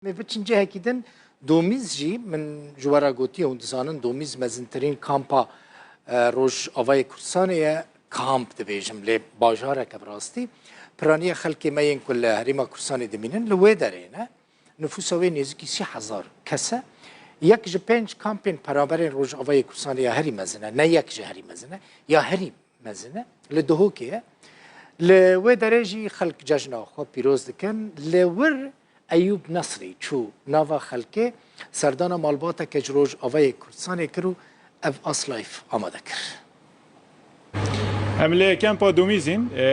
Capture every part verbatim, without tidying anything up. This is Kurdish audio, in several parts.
Em ê biçin cihekî din. Domîz jî, min ji we re gotiye, hûn dizanin, Domîz mezintirîn kampa, e, Rojavayê Kurdistanê ye. Kamp dibêjim, lê bajareke bi rastî. Piraniya xelkê me yên ku li Herêma Kurdistanê dimînin, li wê derê ne. Nifûsa wê nêzîkî sî hezar kes e. Yek ji pênc kampên penaberên Rojavayê Kurdistanê ya herî mezin e, ne yek ji herî mezin e, ya herî mezin e, li Duhokê ye. Li wê derê jî xelk cejna xwe pîroz dikin. Li wir Eyûb Nesrî çû nava xelkê, serdana malbateke ji Rojavayê Kurdistanê kir û ev Aslayf amade kir. Em li Kempa Domîzîn, e,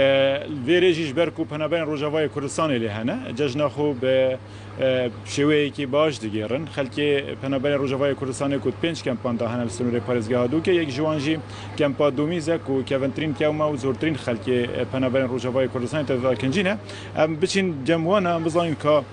vêrê jî ji ber ku penaberên Rojavayê Kurdistanê lê hene, cejna xwe bi, e, şêweyekî baş digêrin. Xelkê penaberên Rojavayê Kurdistanê ku di pênc kempan de hene li sînorê parêzgeha Dûkê, yek ji wan jî Kempa Domîz e ku kevintirîn kewm e û zortirîn xelkê, e, penaberên Rojavayê Kurdistanê tê de kincî ne. Em biçîn cem wan e, em bizanîn ka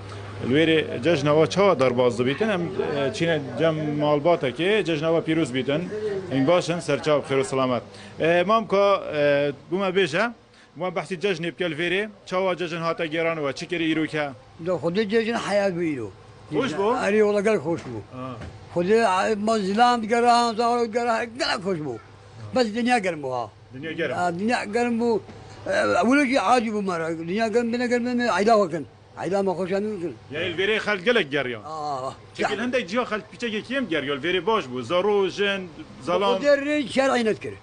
li wêrê cejna we çawa derbas dibîtin. Em, e, çîne cem malbatekê, cejna we pîroz bîtin. Em baş in, serçav, xêr û selamet. E, mamka, e, bû me bêje, wan behsî cejnê bike li vêrê. Çawa cejn hate gêran we? Çi kirî îro ke? Da Xwedê cejn heyat bû îro. Xweş bû? Erê, wala gelek xweş bû. Ha. Xwedê, e, ma zilam digeran, zarok digeran, gelek xweş bû. Bes dinya germ bû ha. Dinya germ. Ha, dinya germ bû. E, ewilo jî acî bû me re. Dinya germ bine germ bine, eyda xwe kin. Eyda me xweşa nû kin. Yani li vêrê xelk gelek geriyan. Aa. Çekil hindek ciya xelk piçekê kêm geriyan. Li vêrê baş bû. Zaro, jin, zalam. Xwedê rê şer eynet kir.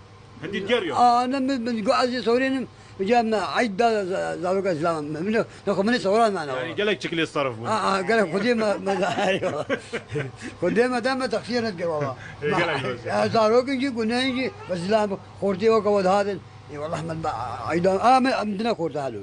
Hindî geriyan. Aa, ne min, min got ez ê sorênim. Cem me eyda za-, zaroka zilam. Min, ne xwe min ê soran me ne. Yani gelek çikilê sarf bûn. Aa, aa, gelek Xwedê me, me Xwedê me de me teqsîr nedikir baba. Ê, gelek baş e. Ya zarokin jî, guneyên jî, be zilam xortê weke we dihatin. Ê, wallah, me, eyda, a, me, em dine xorte halo.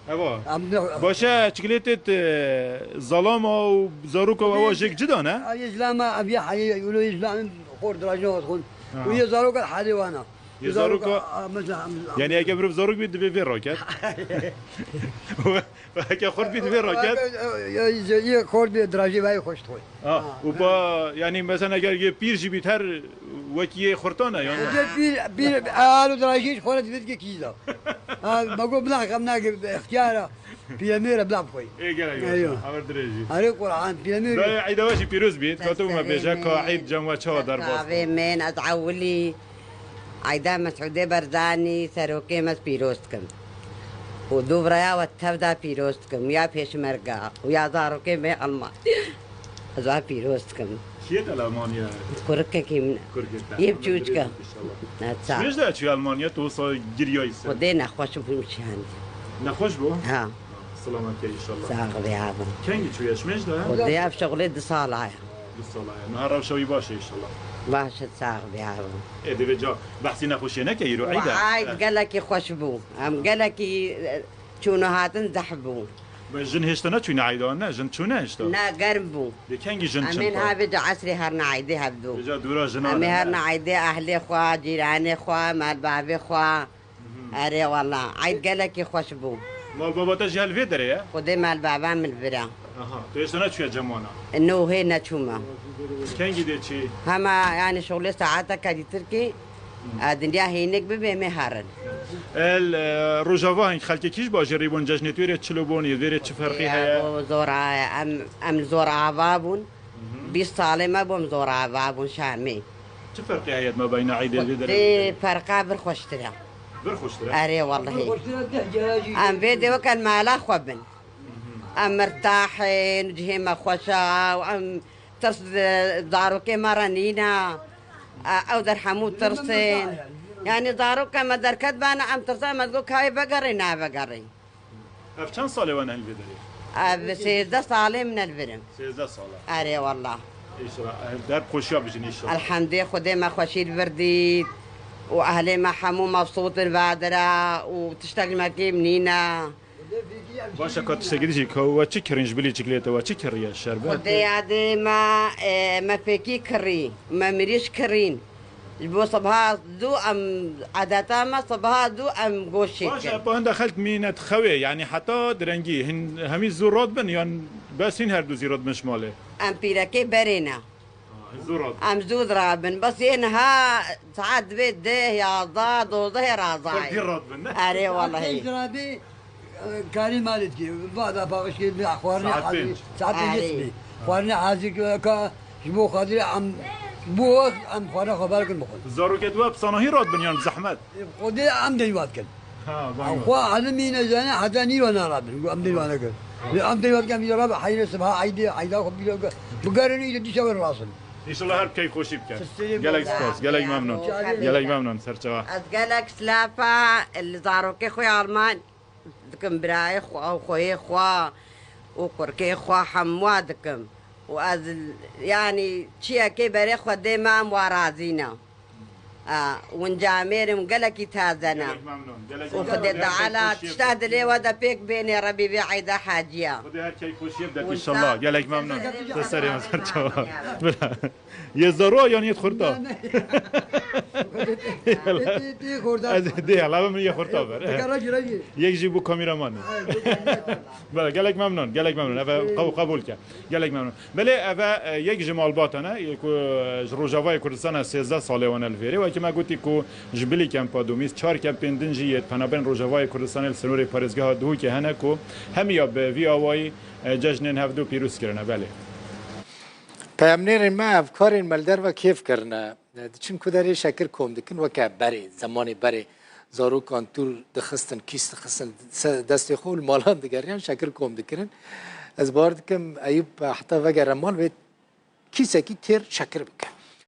Eva. Em dine Baş e, çikilêtê te, zalama û zaroka we, ewa jêk cida ne? Ev yê zilama, ev yê heyê, ulo yê zilam, xort dirajna xort xwin. Aha. Û yê zaroka halê wana. Yê zaroka, a, mesela, em, em, Yani eke mirov zarok bî, divê vê raket. Eke xort bî, divê raket. Ya, ya, ya, xort bî, dirajî vay xweş dixwe. Ha, ha, û ha. Ba, yani, mesela, eger yê pîr jî bît, her wekî yê xortan e, yani. Yê pîr, pîr, alo dirajî xwe re divê dike kîza. Ha, me got, bila xem nake, ixtiyar e. Pîremê re bila bixwe. Ê, gelek baş e. Eywa. Haber dirêjî. Erê Qur'an, pîremê re. Dayê, eyda we jî pîroz bît. Ka tu me bêje, ka eyd cem we çawa derbas bû? Çavê min, ez ewilî. Eyda Mesûdê Barzanî, serokê me, pîroz dikim. Û dû biraya we tev de pîroz dikim, ya pêşmerga û ya zarokê me Almanya. Ez wan pîroz dikim. Kiyê te li Almanya? Kurikekî min e. Kurikek te. Yê biçûçik e. Înşallah. Ne ça. Çimêj de çûyî Almanya, tu wisa giriyayî ser? Xwedê nexweş bûm çi yani. Nexweş bû? Ha. Selamet ke înşallah. Sax be abi. Kengî çûye, çimêj de? Xwedê ev şixulê du sala ye. Du sala ye. Niha rewşa wî baş e înşallah. Baş e, sax be abi. Ê, divê ca behsî nexweşiyê neke, îro eyd e. Eyd gelekî xweş bû. Em gelekî, e, çûn û hatin zehf bû. Be jin hêştene çûne eyda, ne? Jin çûne hêşta? Ne, germ bû. Lê kengî jin çin? Em ê niha vêca esrê herine eydê hevdu. Vêca dûra jinan e, ne? Em ê herine eydê ehlê xwe, cîranê xwe, malbavê xwe. Mhm. Erê wala, eyd gelekî xweş bû. Malbava te jî hel vê derê ye? Xwedê malbava min vir e. Aha, tu hêşta neçûye cem wana? No, hê neçûme. Kengî dê çî? Hema, yani, şixulê saeteke dîtir kî, e, dinya hênik bibe, em ê herin. El, e, Rojava hing xelkê kî ji bajêrî bûn, cejnê tu yê çilo bûn, yê vêrê çi ferqî heye? Ya, bu zor a-, em, em li zor ava bûn. Mhm. Bîst salê me bûm zor ava bûn Şamê. Çi ferqê heye di mabeyna eydê vê derê? Xwedê ferqa vir xweştir e. Vir xweştir e? Erê wellehî. Em vê dê weke mala xwe bin. Em mirtah in, cihê me xweş e û em tirs di zarokê me re nîne. E, ew der hemû tirs in. Yani zarokê me derket bana, em tirsa me digot kayê vegerê, navegerê. Ev çend salê we ne li vê derê? Ev sêzdeh salê min e li vir im. Sêzdeh sal e. Erê wallah. Înşallah. Ev derb xweşiya bijîn înşallah. Elhemdê Xwedê me xweşî li vir dît û ehlê me hemû mebsût in vadira û tiştek ji me kêm nîne. Baş e, ka tiştekî dijî, ka we çi kirîn ji bilî çikilête we çi kiriye şerbet? Xwedê yadê me, e, me pêkî kirî, me mirîş kirîn. Ji bo sibha zû em, edeta me sibha zû em goşê kin. Baş e, pa hinde xelk mîne dixewê, yani heta direngî, hin, hemî zû rot bin, yan bes hin her du zî rot bin ji malê? Em pîrekê berê ne. Ha, zû rot bin. Em zû dirabin. Bes yê niha saet divê deh, yazdeh, dozdeh razayê. Xelk dî rot bin, ne? Erê wellehî. Karî malê dikî, vada paqij kê, xwarinê hazir, saet pênc. Saet pênc sibê. Xwarinê hazir kê, ka ji bo xatirê em, bo wext em xwarinê xwe ber kin bixwin. Zarokê we bi sanahî radibin yan bi zehmet? Xwedê em dê wat kin. Ha, Em xwe elimî nezane, heta nîro narabin, em dê wana kin. Lê em dê wat kin, em dê rabin, heyre sibha, eydê, eyda xwe bîro kin. Bigerin, îdî dîşa wê rasin. Înşallah her keyfxweşî bikin. Gelek spas, gelek memnûn. Gelek memnûn, serçava. Ez gelek silafa li zarokê xwe Alman dikim, birayê xwe û xweyê xwe û kurkê xwe hemwa dikim. Û ez, yanî, çiyekê berê xwe dê me, em wa razî ne. A, winca mêrim gelekî taze ne. Gelek memnûn. Gelek Û memnûn. Xwedê Teala tişta dilê we de pêk bênê, Rebî vê eyda haciya. Xwedê her keyfxweşiyê bide înşallah. Gelek memnûn. Te serê me serçava. Bila. Yê zaro yan yê xurta? Ne, ne. Tê, tê, tê xurta. Ez dê, ala min yê xurta ber. Dikara girevî. Yek jî bû kameramanê. Bele, gelek memnûn, gelek memnûn. Eve qe-, qebûl ke. Gelek memnûn. Belê, eve, e, yek ji malbatan e, yê ku, e, ji Rojavayê Kurdistanê sêzdeh salê wan e li vêrê. Wekî me gotî ku ji bilî kempa Domîz çar kempên din jî yê penaberên Rojavayê Kurdistanê li sînorê parêzgeha Duhokê hene ku hemiya bi vî awayî, e, cejnên hevdû pîroz kirine. Belê. Peyamnêrên me, hevkarên me li derve kêf kirine. Diçin ku derê şekir kom dikin, weke berê, zemanê berê zarokan tûr dixistin, kîs dixistin se-, destê xwe û li malan digeriyan şekir kom dikirin. Ez bawer dikim Eyûp heta vegere mal wê kîsekî têr şekir bike.